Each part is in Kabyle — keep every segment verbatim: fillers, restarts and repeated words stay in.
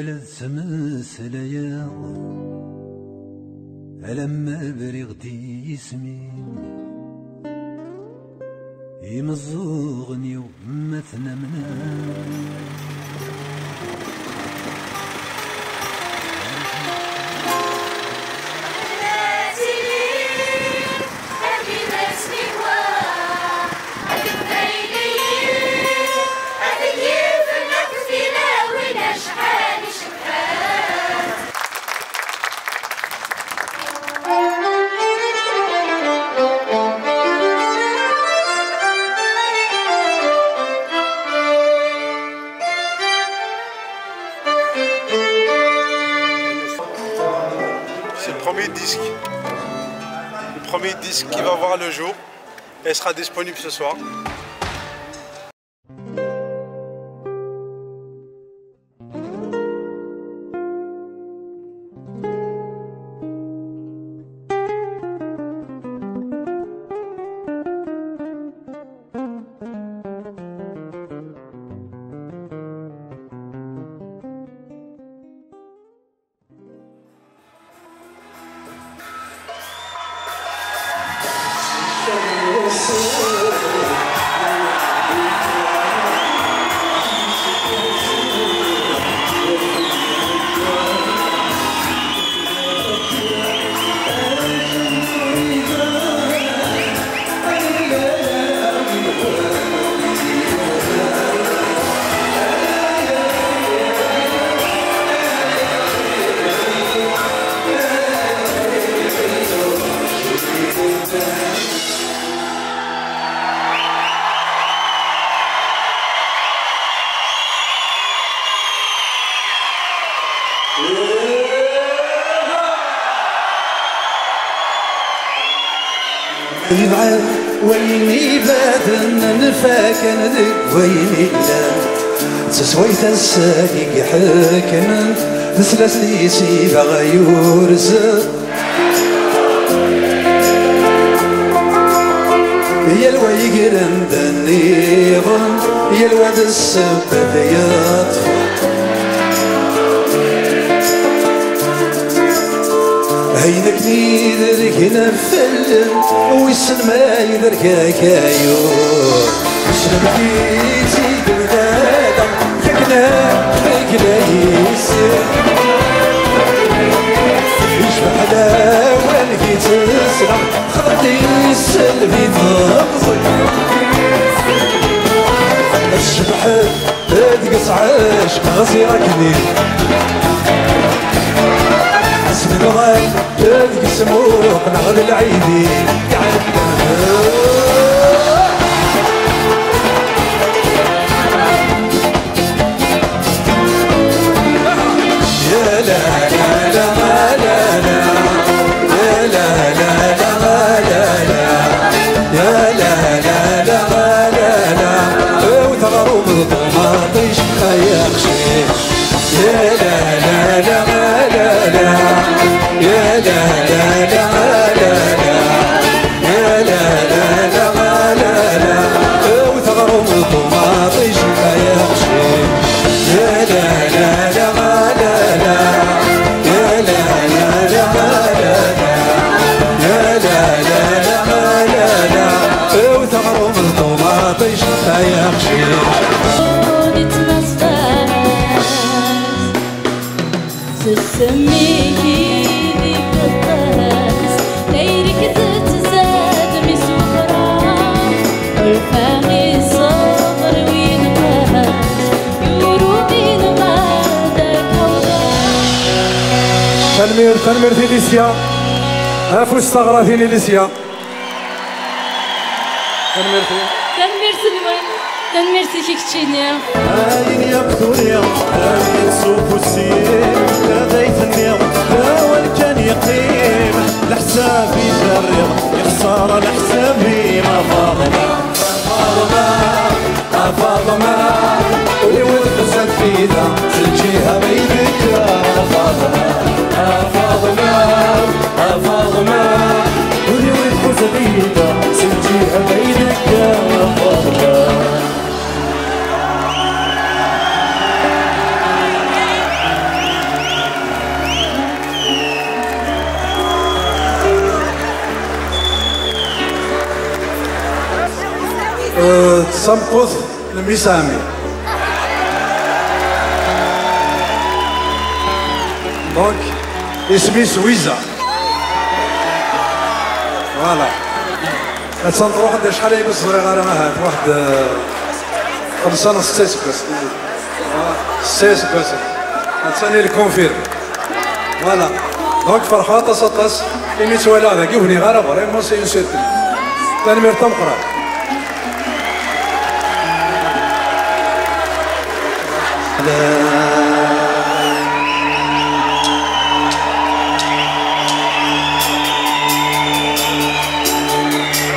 La ttmeslayeɣ alamma briɣ-d i yisem-im. Imeẓẓuɣen-iw ma ten-amnen. C'est le premier disque, le premier disque qui va voir le jour et sera disponible ce soir. Yebɛed wayen ibaden, nfakan deg wayen illan. D taswayt ass-a i iḥekmen, d tlast-is i baɣ yurzen. Yal wa yegren d nniḍen, yal wa d ssebba yeṭṭef. Ayen akken i d-rgin fell-am, wissen ma yedreg akayur. Clemt-itt-id mdada, akken ad tegla yis-s. Yecbeḥ lawan gi tesla, texleḍ-iyi s lbi temẓi. Tecbeḥ deg-s ɛecq ɣziɣ akkenni. Asmi d-ḍal deg-s muqleɣ d lɛidi iɛeddan. Tanemmirt, tanemmirt i Lisya. Afus taɣratin i Lisya. Tanemmirt-im. Tanemmirt-nwen. Tanemmirt-ik i keččini. Ayen yakk turiḍ, ayen s ufus-im, ad ay-tenniḍ, d awal kan yeqqim. Leḥsab i d-rriɣ, ixṣer leḥsab-im, a Faḍma. A Faḍma, a Faḍma, ul-iw txuṣṣ tfida, s lǧiha ma idekka, a Faḍma, a Faḍma, a Faḍma, ul-iw txuṣṣ tfida, s lǧiha ma idekka, a Faḍma. Tameṭṭut n mmi-s n ɛemmi. Donc, isem-is Wiza. Voilà. Attan truḥ-d acḥal ay ur ẓriɣ ara, ahat waḥed, eh, xemsa neɣ setta iseggasen. Setta iseggasen. Attan i lkunfir. Voilà. Donc, ferḥeɣ aṭas, aṭas imi tt-walaɣ dagi, ur bniɣ ara, vraiment, c'est une surprise. Tanemmirt tameqqrant.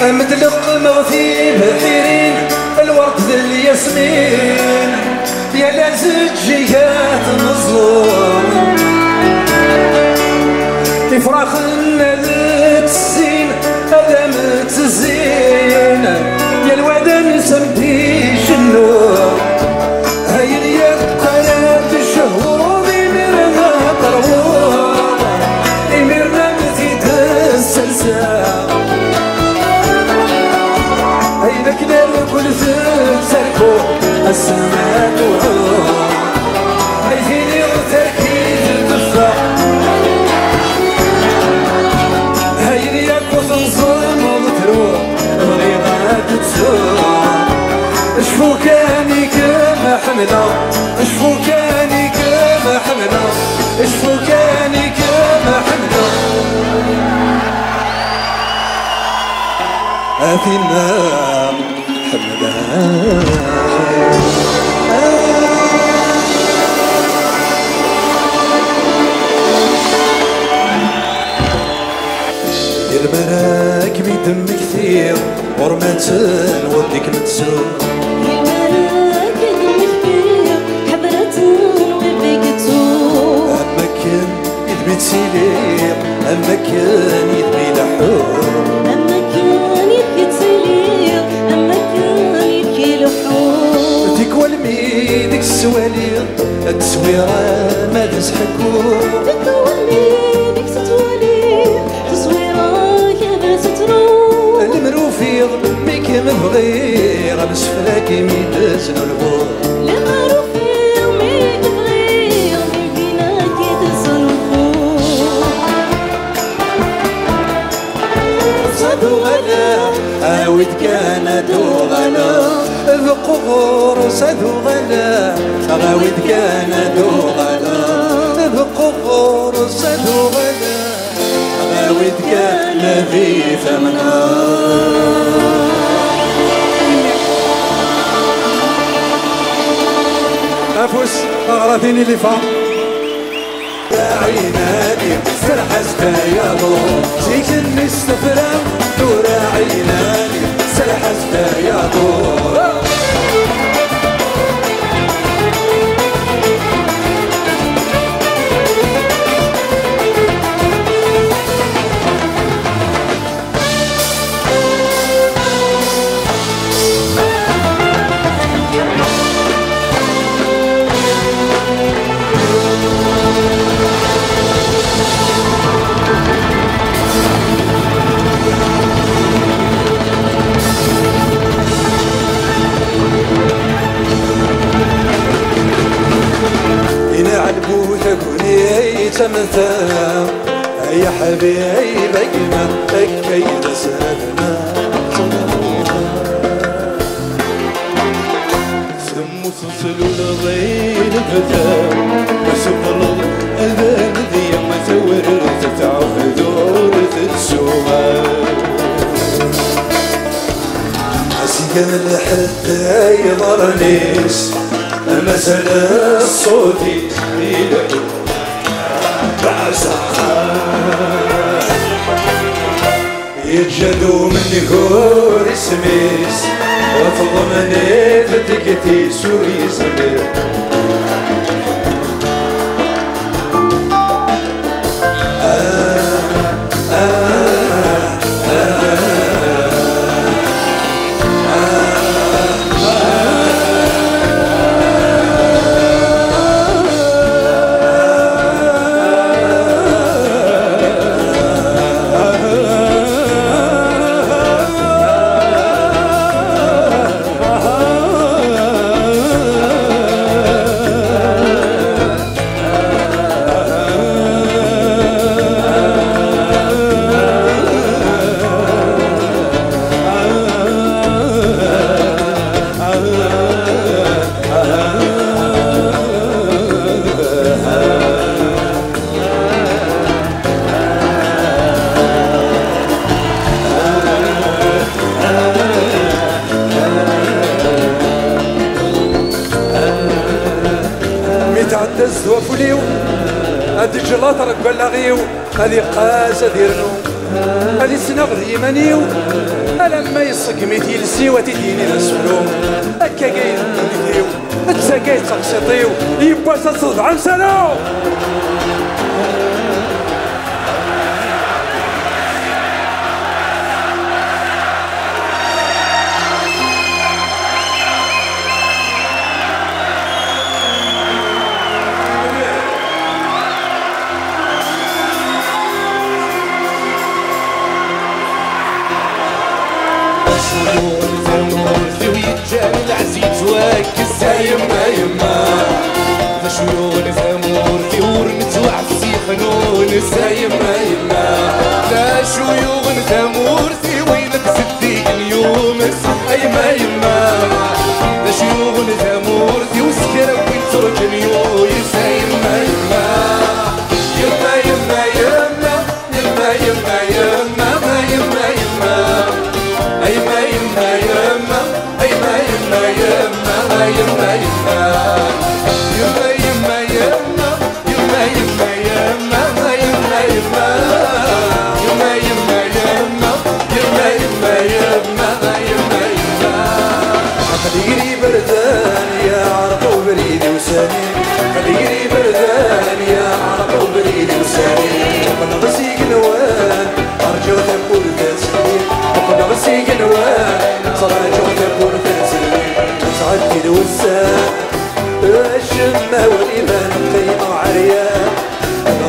Am tleqqem ɣef tibḥirin, lwerd d lyasmin, yal azeǧǧigat meẓẓul. Ifraxen ad ttezzin, ad am-ttezzin, yal wa d ansa m-d-icennu. Ayen yeqqar ad tcehhuḍ, imiren ad terwuḍ, imiren ad t-id-sserseɣ. Ayen akken irkul tettarku, ass-a ad tuɣeḍ. Ay tili tarkit teffeɣ. Ayen yakk ur tenẓem ur tru, bɣiɣ ad tettuɣ. Cfu kan i kem-ḥemmleɣ, cfu kan i kem-ḥemmleɣ, cfu kan i kem-ḥemmleɣ. A tinna ḥemmleɣ. Yal mi ara kem-id-mmektiɣ, ɣur-m attan wudem-ik mettseɣ. Yal mi ara kem-id-mmektiɣ, ḥebraten wid i yettuɣ. Am akken yid-m i ttiliɣ, am akken yid-m i leḥḥuɣ. Am akken yid-k i ttiliɣ, am akken yid-k i leḥḥuɣ. Tikwal mi deg-s ttwaliɣ, tteswira ma d asḥekku. Tikwal mi deg-s ttwaliɣ, tteswira-k ad as-ttruɣ. Lemmer ufiɣ mi kem-bɣiɣ, amsefrak mi d-znu lbuṛ. Lemmer ufiɣ mi k-bɣiɣ, mi dinna k-id-ssenfuɣ. Ad uɣaleɣ, awi-d kan ad uɣaleɣ. Beqqu ɣur-s ad uɣaleɣ, awi-d kan ad uɣaleɣ. Beqqu ɣur-s ad uɣaleɣ, awi-d kan ad it-amneɣ. Afus, taɣratin i Lifa. Ɛinani, serreḥ-as-d ay aḍu, zik-nni s tefra, tura ɛinani, serreḥ-as-d ay aḍu. Inaɛel bu taguni ay tamta. Ay aḥbib, ay gma, akka i d asrad ma ttnuḍa. Temmut tluleḍ i lebda, ma tuqleḍ ad anedya, ma tawrirt tɛebd ur tettuɣal. Azgen lḥedd ay iḍarren-is, mazal ṣṣut-is ileḥḥu. Yeǧǧa-d umengur isem-is, ɣef ḍemnit deg-tis ur yezmir. d waful-iw, ad d-eǧǧ later deg wallaɣ-iw, ad iqqaz, ad irnu, ad isneɣ d yiman-iw, alamma iṣeggem-it yiles-iw, ad t-id-yini d asefru. Akkagi i d ddunit-iw, d tagi i d taqsiṭ-iw, yiwwas ad teḍbeɛ amsalu. Acu yuɣen tamurt-iw yeǧǧan lɛez yettwakkes? A yemma, yemma. D acu yuɣen tamurt-iw ur nettwaɛfes yexnunes? A yemma, yemma. D acu yuɣen tamurt-iw ineqs ddig n yumes? A yemma, yemma. D acu yuɣen tamurt-iw s kra n win tturǧen yuyes? A yemma, yemma. Yemma, yemma, yemma. Yemma, yemma, yemma, a yemma, yemma. A yemma, yemma, yemma. A yemma, yemma, yemma. A yemma, yemma, yemma. A yemma, yemma, yemma. Yemma, yemma, yemma. Yemma, yemma, yemma. Yemma, yemma, yemma. Yemma, yemma, yemma. Yemma, yemma, yemma. A yemma, yemma. Aql-i gar iberdan, yeɛreq ubrid i usani. Aql-i gar iberdan, yeɛreq ubrid i usani. Qqleɣ s igenwan, rǧuɣ tawwurt ad teldi. Qqleɣ s igenwan, rǧuɣ tawwurt ad teldi. Ttɛeddi-d wussan, acemma ur iban, qqimeɣ ɛeryan.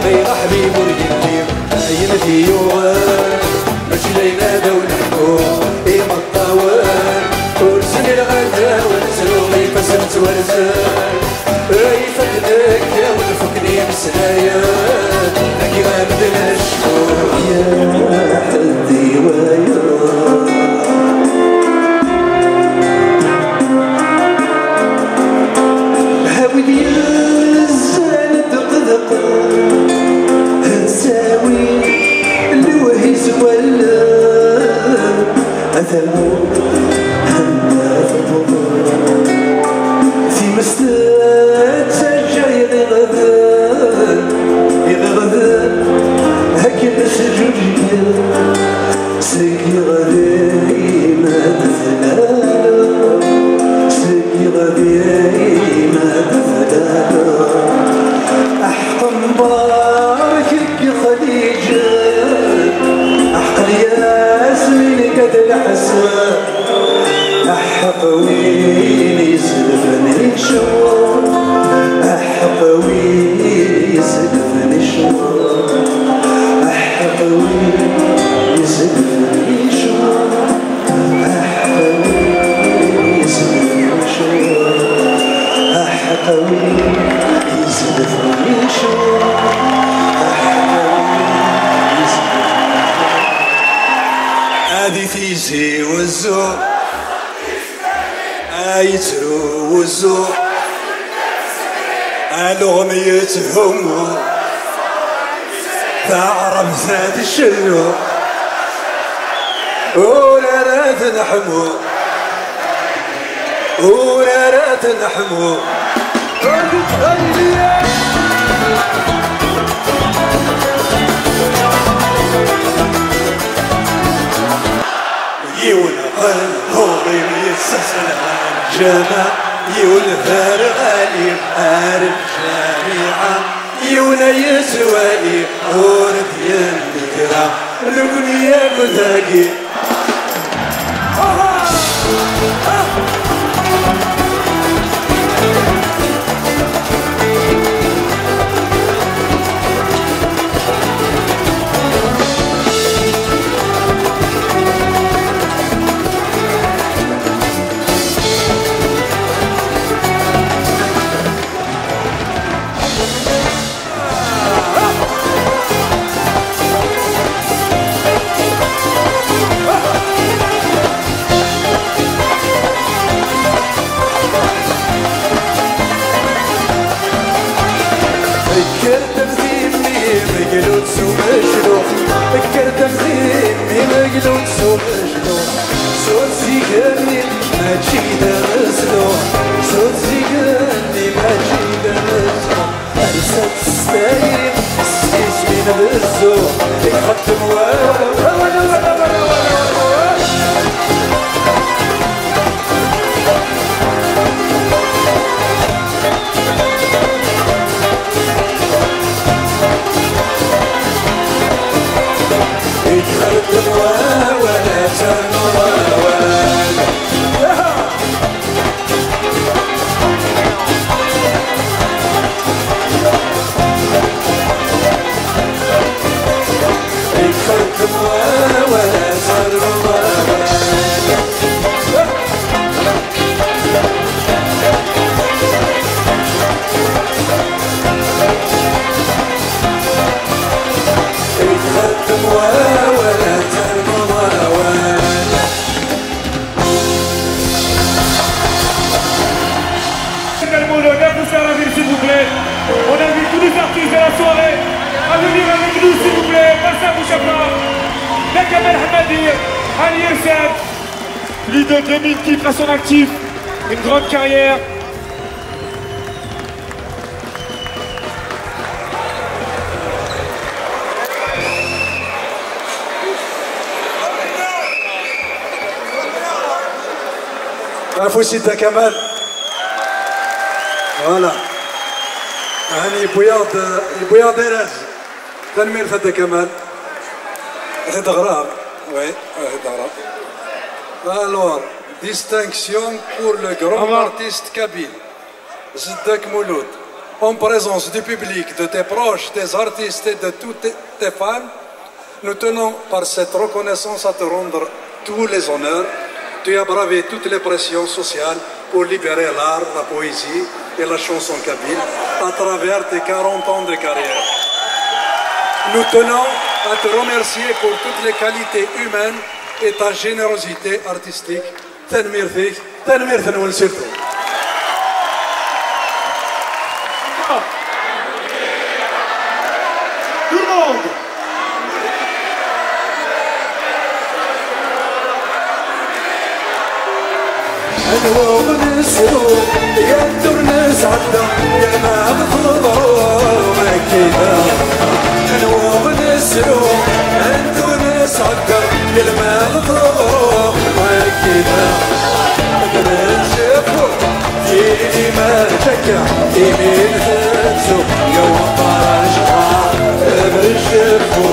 Bɣiɣ aḥbib ur yelli, ayen t-yuɣen, mačči d ayen ad awen-ḥkuɣ imeṭṭawen. Ur zmireɣ ad awen-ttruɣ ifassen ttwarzen, ifassen deg-wen fukken imeslayen, dagi ad d-necfu. Ya ḥedd i wayeḍ. Ha wid yezzan deqdeq, ttawi lewhi s wallen, a tamurt anda tewweḍ. Times tettaǧǧa iɣiɣden, iɣiɣden akken sǧuǧgen. Seg yiɣdim ad tlal, seg yiɣdim ad tlal. Aḥeqq mbarek deg Xliǧ, aḥeqq Lyasin ad lḥesba. Aḥeqq win iselfen icewweq, aḥeqq win iselfen icewweq, aḥeqq win iselfen icewweq, aḥeqq win iselfen icewweq, aḥeqq win iselfen icewweq, aḥeqq win iselfen. Ad itizi wezzu. Ay yettru wuzzu, alɣem yetthummu, taɛrabt ad tcennu, ur ara tenḥemmu, ur ara tenḥemmu. Yiwen ɣer ɣur-i yessasel ɣer lǧameɛ, yiwen ɣer ɣali ar lǧamiɛa, yiwen ay yettwali ur d-yenni kra, nekni akk dagi. Kker d amtimmi, meglut s umeclu. Kker d amtimmi, meglut s umeclu. Sut zigenni, mačči d ameslu. Sut zigenni, mačči d ameslu. Xeddem wawal. Ixeddem wawal, ad ternuḍ awal. Ixeddem wawal, ad ternuḍ awal. Ixeddem wawal, ad ternuḍ awal. Mouloud, un pouce à la ville, s'il vous plaît. On invite tous les artistes de la soirée à venir avec nous, s'il vous plaît. Bassam Bouchafar, Kamel Hamadi, Ali Youssef. Plus de deux mille titres à son actif, une grande carrière. Afus i Dda Kamal. Voilà. Hani yewwi-yaɣ-d, yewwi-yaɣ-d arraz. Tanemmirt a Dda Kamal. Ad t-id-ɣreɣ. Oui, ad t-id-ɣreɣ. Alors, distinction pour le grand artiste kabyle. Zeddak Mouloud, en présence du public, de tes proches, des artistes et de tous tes, tes fans, nous tenons par cette reconnaissance à te rendre tous les honneurs. Tu as bravé toutes les pressions sociales pour libérer l'art, la poésie et la chanson kabyle à travers tes quarante ans de carrière. Nous tenons à te remercier pour toutes les qualités humaines et ta générosité artistique. Tanemmirt-ik, tanemmirt-nwen surtout. Tout le monde. Anwa ur nesru, yal ur nesɛedda, yerna ɣef uḍrum akkida. Anwa ur nesru, anta ur nesɛedda, yerna ɣef uḍrum akkida. Ad neččefu, tili ma d akka, imi n tefsu, yaw aqerrej, ad neččefu.